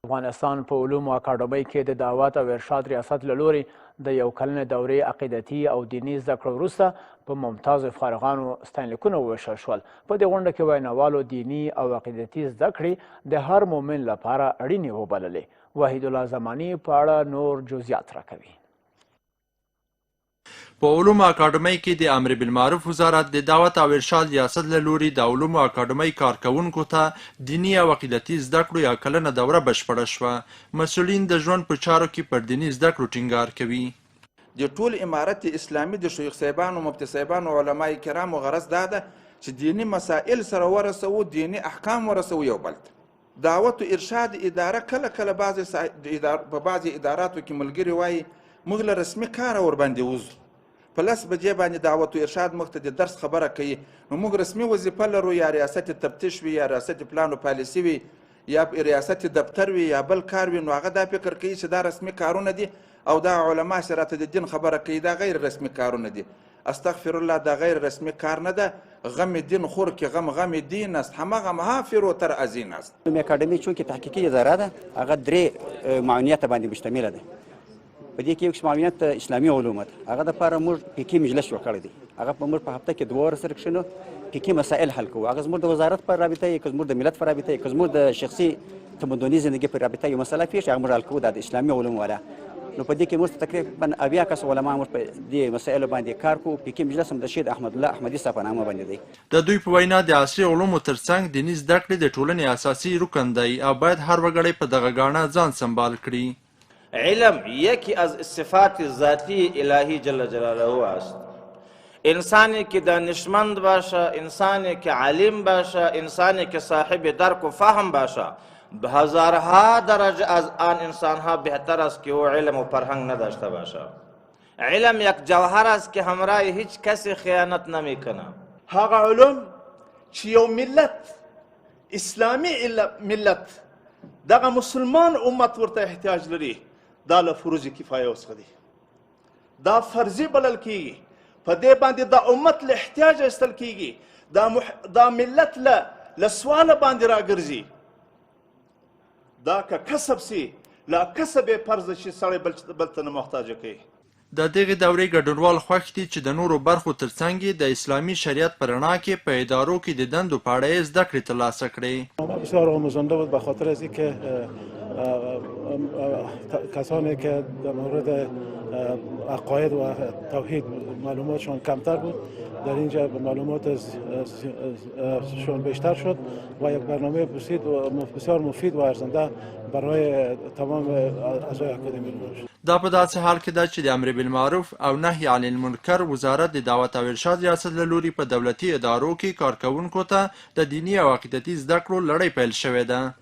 افغانستان په علومو اکاډمۍ کې د دعوت او ارشاد ریاست له لوري د یو کلنې دورې عقیدتي او دیني زده کړو وروسته په ممتازو فارغانو ستاینلیکونه وویشل شول. په دې غونډه کې ویناوالو دیني او عقیدتي زده کړې د هر مؤمن لپاره اړینې وبللې. وحید الله زماني په اړه نور جزئیات راکوي. په علومو اکاډمۍ کې د امر بالمعروف وزارت د دعوت او ارشاد ریاست له لوري د علومو اکاډمۍ کارکوونکو ته دیني او عقیدتي زده کړو یوه کلنه دوره بشپړه شوه. مسؤلین د ژوند په چارو کې پر دیني زده کړو ټینګار کوي. د ټول امارت اسلامي د شیوخ صاحبانو، مفتي صاحبانو، علماء کرامو غرض دا ده چې دیني مسائل سره ورسوو، دیني احکام ورسوو یو بل ته. دعوت و ارشاد اداره کله کله بعضې په بعضې اداراتو کې ملګري وایي موږ له رسمي کاره ورباندې وځو، په 10 بجې باندې دعوت و ارشاد موږ ته د درس خبره کوي، نو موږ رسمي وظیفه لرو، یا ریاست تفتیش وي، یا ریاست پلان و پالیسي وي، یا ریاست دفتر وي، یا بل کار وي، نو هغه دا فکر کوي چې دا رسمي کارونه دي او دا علما چې راته د دین خبره کوي دا غیر رسمي کارونه دي. استغفر الله، دا غیر رسمي کار نه ده. غم دین خور کې غم غم دین است، همه غم ها فروتر از این است. علوم اکاډمي چونکې تحقیقي اداره ده، هغه درې معاونیته باندې مشتمله ده. په دې کې یو قسم معاونیت اسلامي علوم ده، هغه دپاره موږ فقهي مجلس جوړ کړی دی. هغه په موږ په هفته کې 2 ورځې سره کښېنو، فقهي مسائل حل کوو. هغه زموږ د وزارت پر رابطه یې، که زموږ د ملت پر رابطه یې، که زموږ د شخصي تمدني زندګي پر رابطه یو مسله پېښ، هغه موږ حل کوو. دا د اسلامي علوم والا. نو په دې کې موږ تقریباً 70 کسه علما موږ په دې مسایلو باندې کار کوو. فقهي مجلس هم د شهید احمد الله احمدي صاحب په نامه باندې دی. د دوی په وینا د عصري علومو ترڅنګ دیني زده کړې د ټولنې اساسي رکن دی او باید هر وګړی په دغه ګاڼه ځان سمبال کړي. علم یکی از صفات ذاتی الهی جل جلاله است. انسانی که دانشمند باشه، انسانی که عالم باشه، انسانی که صاحب درک و فهم باشه، به هزارها درجه از آن انسانها بهتر است که او علم و فرهنگ نداشته باشه. علم یک جوهر است که همراه هیچ کسی خیانت نمیکنه. هغه علوم چې یو ملت، اسلامي ملت، دغه مسلمان امت ورته احتیاج لري، دا له فروض کفایه څخه دی، دا فرضي بلل کیږي. په دې باندې دا امت له احتیاج ایستل کیږي، دا ملت له سواله باندې راګرځي. دا که کسب سي، لا کسب یې فرض چې سړی بل ته نه محتاج کوي. د دغې دورې ګډونوال خوښ دي چې د نورو برخو ترڅنګ یې د اسلامي شریعت په رڼا کې په ادارو کې د دندو په اړه یې زده کړې ترلاسه کړې. بسیار آموزنده بود به خاطر از اینکه کسانی که در مورد عقاید و توحید معلوماتشان کمتر بود، در اینجا معلومات شان بیشتر شد و یک برنامه بسیار مفید و ارزنده برای تمام اعضای اکادمی بود. دا په داسې حال کې ده چې د امر بالمعروف او نهی عن المنکر وزارت د دعوت او ارشاد ریاست له لوري په دولتي ادارو کې کارکوونکو ته د دیني او عقیدتي زده کړو لړۍ پیل شوې ده.